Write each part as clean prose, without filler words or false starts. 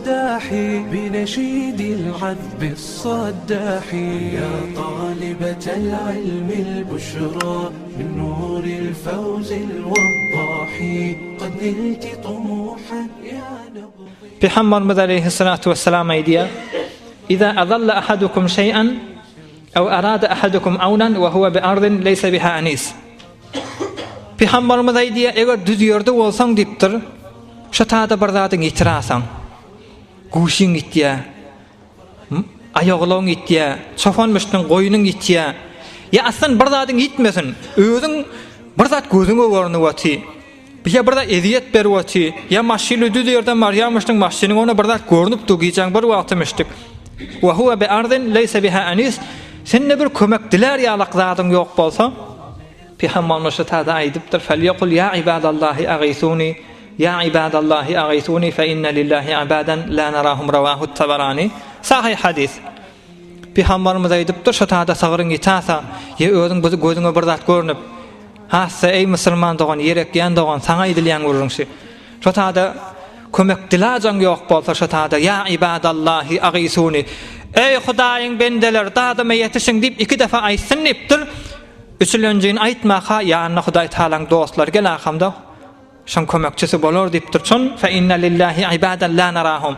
القداح بنشيد العذب الصداح يا طالبة العلم البشرى من نور الفوز الوضاح قد نلت طموحا يا نبضي Pygamberimiz aleyhissalatu vesselam aýdýar, Iza azalla ahadukum şeý'an ew arada ahadukum awnan we huwa bi ardin leýse biha anis. Pygamberimiz aýdýar, eger düz ýerde bolsaň diýipdir, şo tada bir zadyň ýitirasaň, guşyň ýitýär, aýagulagyň ýitýär, çopan müşdüň goýnuň ýitýär. Ýa aslan bir zadyň ýitmesin, özüň bir zat gözüňe görnüp oty. Ýa bir zat ezýet berip oty, ýa maşynly düz ýerden barýarmyşdyň, maşynyň öňünde bir zat görnüp dur, gijäň bir wagty müşdük. Wa huwa bi ardin leýse biha anis. Sende bir kömek dilär ýalak zadyň ýok bolsa, Pygamberimiz şu tada aýdypdyr, Felýekul ýa ibadallahi agisuni, ýa ibadallahi agisuni fe inne lillahi ibadan la narahum rawahu Tabarani. Sahyh hadys. Pygamberimiz aýdypdyr, şu tada sygryň ýitasa, ýa özüň bu gözüňe bir zat görnüp, hassa eý musulman dogan, ýer ekýän dogan, saňa aýdylýan gürrüň şu. Şo tada kömek dilajaň ýok bolsa şo tada ýa ibadallahi agisuni, eý Hudaýyň bendeleri dadyma ýetişiň diýip iki defa aýtsyn diýipdir. Üçülenjini aýtmaka ýanyna Hudaý Tagalaň dostlary gel akamda şoň kömekçisi bolar diýipdir. Çon fe inne lillahi ibadan la narahum.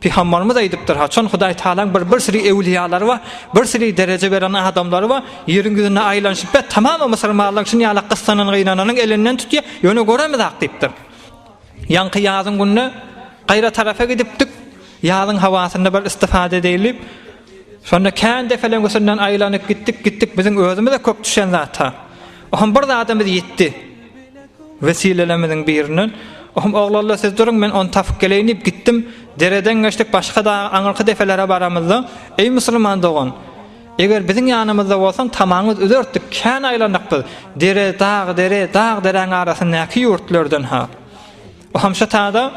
Pygamberimiz aýdypdyr, haçan Hudaý Tagalaň bir bir süri ewliýalary bar, bir süri dereje beren adamlary bar, ýeriň ýüzünde aýlanyşyp bet tamamy musulmanlaryň şun ýalak gyssanan gynananyň elinden tutýar, ýöne göremizak diýipdir. Ýaňky ýazyň gününe gaýra tarapa gidipdik, ýazyň hawasynda bir istifade edeýin diýip, şonda kän depeleň üstünden aýlanyp gitdik, gitdik, biziň özümize kök düşen zat-ha. Ohm bir zadymyz ýitdi. Wesilelerimiziň birinden, Ohm oglanlar siz duruň, men ony tapyp geleýin diýip gitdim. Dereden geçdik, başga dag aňyrky depelere baramyzda, Eý musulman dogan, eger biziň ýanymyzda bolsaň, tamaňyz üzertdik, kän aýlandyk biz, dere, dag, dere, dag, deräň arasyndaky ýurtlardan-ha. Ohm şo tada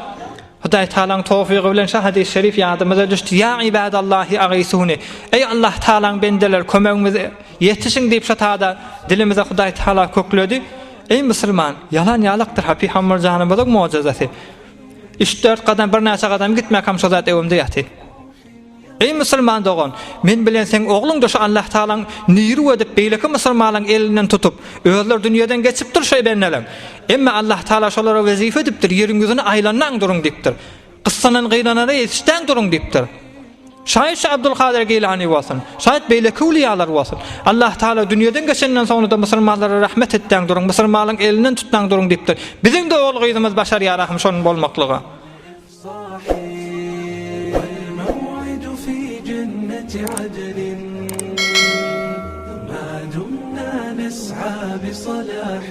Hudaý Tagalaň towfygy bilen şu hadys şerif ýadymyza düşdi, Ýa ibadallahi agisuni, Eý Allah Tagalaň bendeleri kömegiňize ýetişiň diýip şo tada dilimize Hudaý Tagala kökledi. Eý musulman, ýalan ýalakdyr ha pygamber janymyzyň mojazasy. Üç-dört gadam birnäçe gadam gitmäkäm şo zat öwümde ýaty. Eý musulman dogan, men bilen seň ogluň-da şu Allah Tagalaň niri edip beýleki musulmanlaryň elinden tutup, özleri dünýeden geçipdir şu bendeleň. Emma Allah Tagala şolara wezipe edipdir, ýeriň ýüzüne aýlanmaň duruň diýipdir. Gyssanan gynanana ýetişdäň duruň diýipdir. Şaýat şu Abdulkadyr Geýlany bolsun, şaýat beýleki öwliýalar bolsun. Allah Tagala dünýeden geçenden soňra-da musulmanlara rahmet etdäň duruň, musulmanlaryň elinden tutdaň duruň diýipdir. Biziň-de ogul-gyzymyz başarýar ahym şony bolmaklyga. والموعد في جنة عدن ما دمنا نسعى بصلاح.